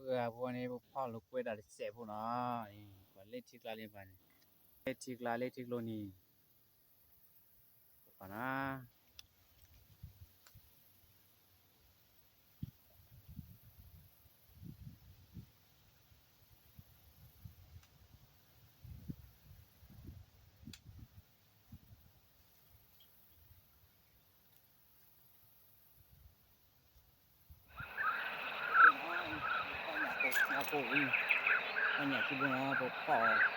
ပှၤဖိန့ၣ် ပဖီၣ်လိာ်ကွဲတၢ်တစဲးဖိနီၤ, ပှၤလၢထံကျါလၢဘၣ်န့ၣ်, လၢထံကျါလၢထံကျိနံၤ, ပနီၤ. အဖိအံၤ, အညၣ်ခံဘိနီၤ ပဖီၣ်အီၤ.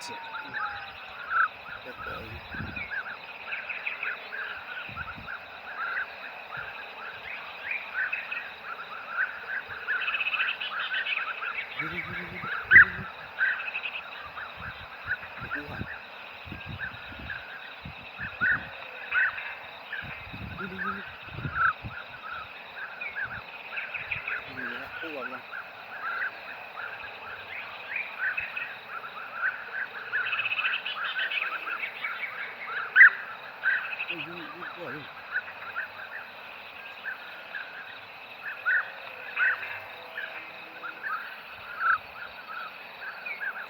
ထံၣ်ဒ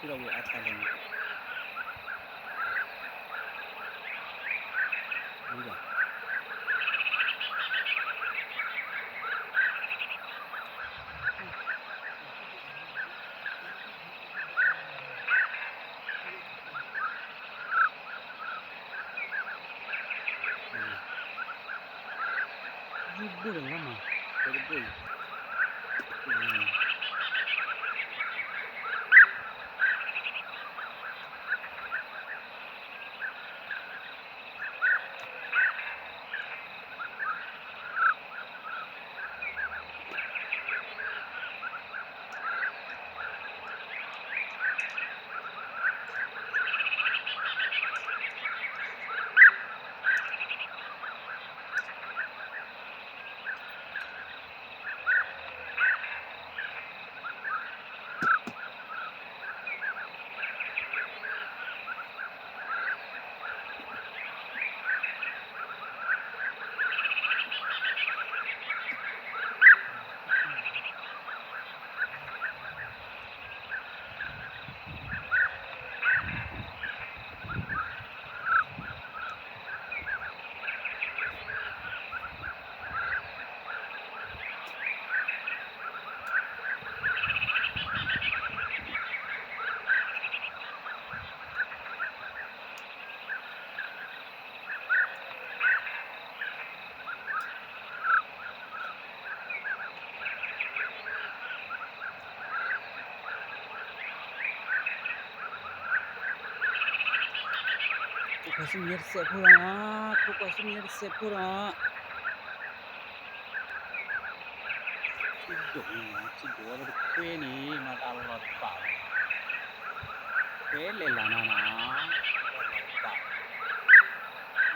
ီးဝံၤအါထါလဲၣ်န့ၣ်, ဝံၤဘၣ်, ယူၢ်ဘိၣ်ဒီးလီၤမး, တဲတဘိၣ်အံၤ. ခိၣ်ကွၢ်ဆူမဲာ်ညါတစဲးဖိဒီးနီၤ, ခိၣ်ကွၢ်ဆူမဲာ်ညါတစဲးဖိဒီး, ထံဒိၣ်န့ၣ်မး, ထံဒိၣ်ဝဲဒီးတခွဲန့ၣ် မၤတၢ်လီၤတဘၣ်ဘၣ်န့ၣ်, ခွဲလဲၤလီၤနၤနီၤ, မၤတၢ်လီၤတဘၣ်ဘၣ်,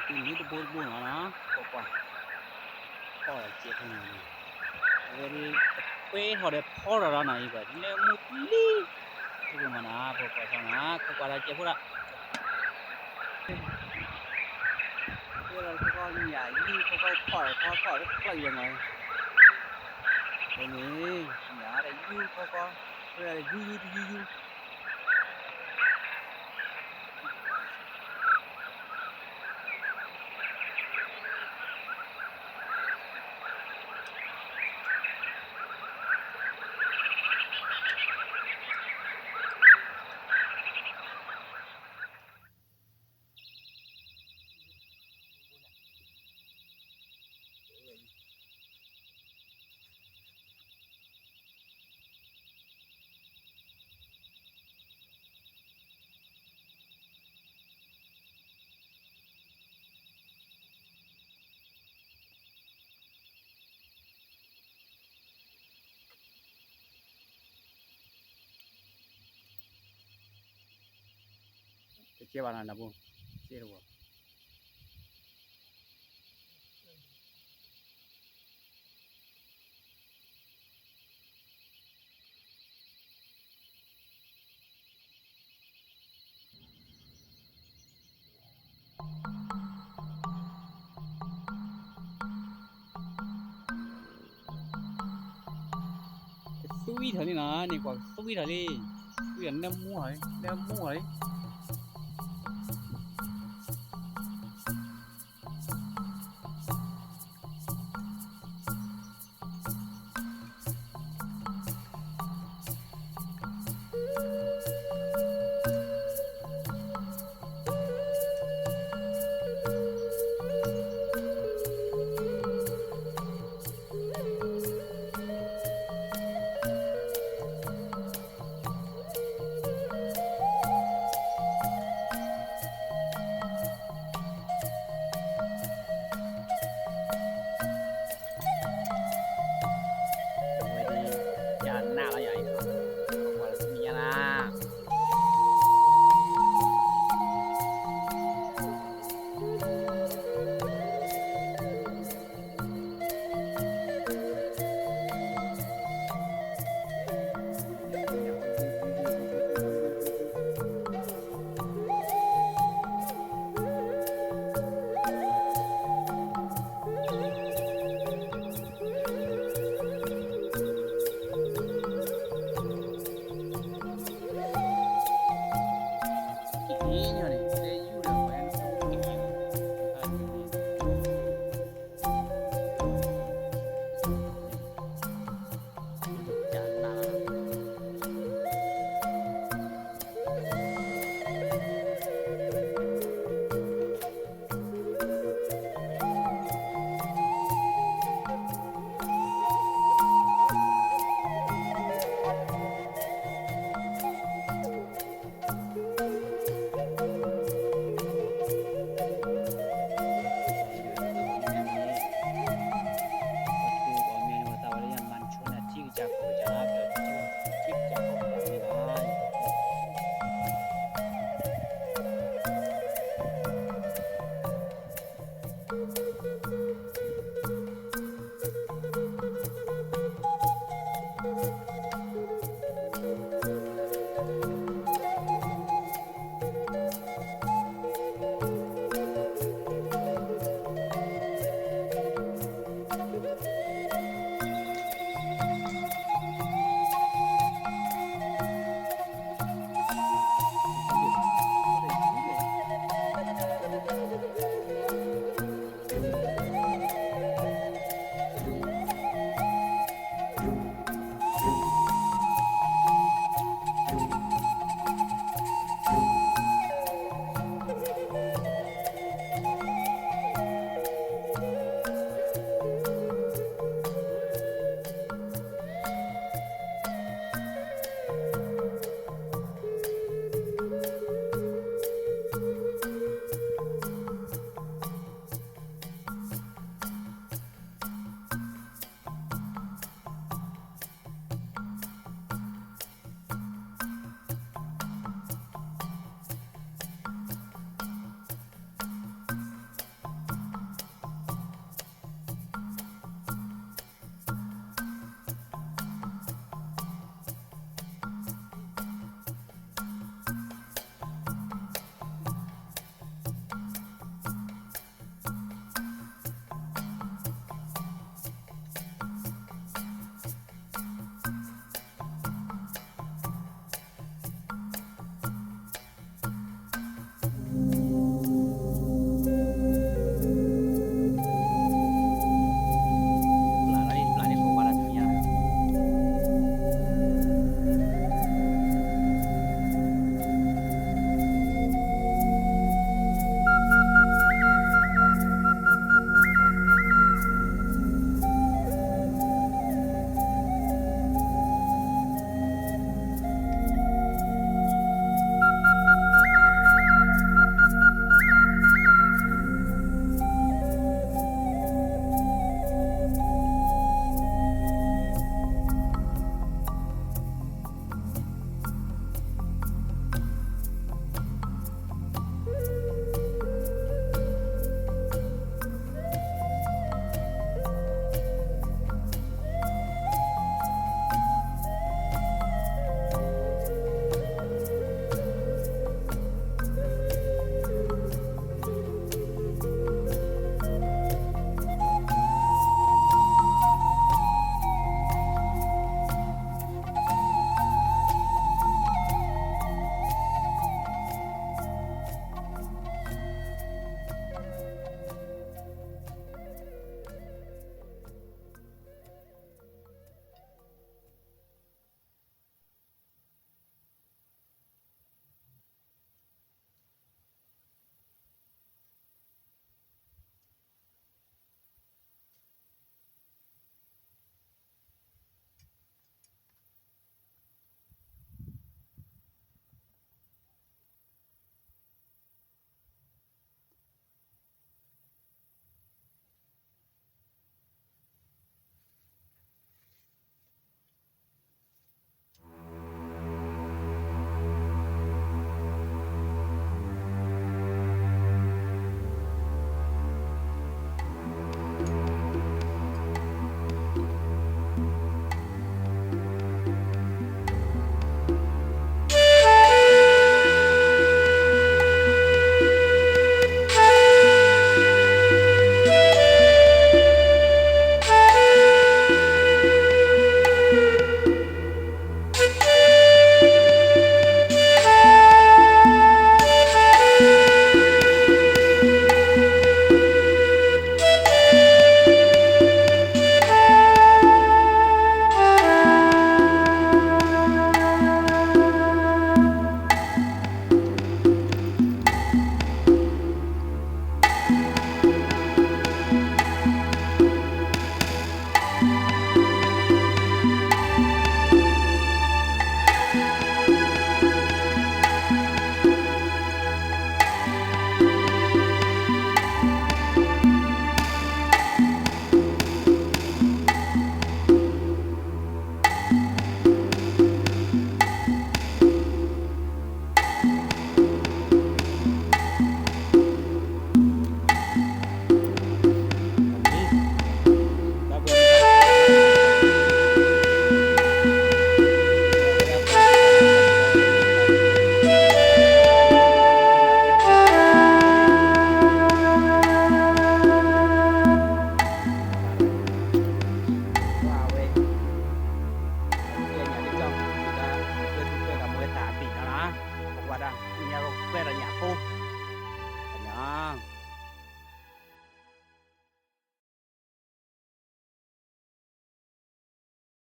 တုၤန့ၣ်တဘိတဘိနီၤနီၤ, ခိၣ်ကွၢ် ဖီၣ်ဒီးစဲးဖိန့ၣ်, အဝဲဒၣ်တခွဲထီၣ်ဒီးဖီထီၣ်ဒီးနီၤ, အံၤကွၢ် နၢမူပျံၤ, ဟဲက့ၤမးနီၤ, ခိၣ်ကွၢ်ဆါနီၤ, ခိၣ်ကွၢ်ဒီးစဲးဖိဒီး, ခွဲလီၤတခီခီ နံၣ်ယၤယူၢ်ခိၣ်ကွၢ်ဖီၣ်ဒီးဖီၣ်ဖီၣ်တကျၢၢ်ယဲမး, ဖဲန့ၣ် နံၣ်ယၤဒီးယူၢ်ခိၣ်ကွၢ်, ခွဲလီၤဒီးယူၢ်ယူၢ်တယူၢ်ယူၢ် တကဲဘၣ်နၤနၤဘိ, ကဲတဝီ ကသူဝံၣ်ထီၣ်လံနီၤ, န့ၣ်ကွၢ်ကသူဝံၣ်ထီၣ်လံ, ဝံၣ်ထီၣ်နၢမူထီၣ်လံ, နၢမူထီၣ်လံ,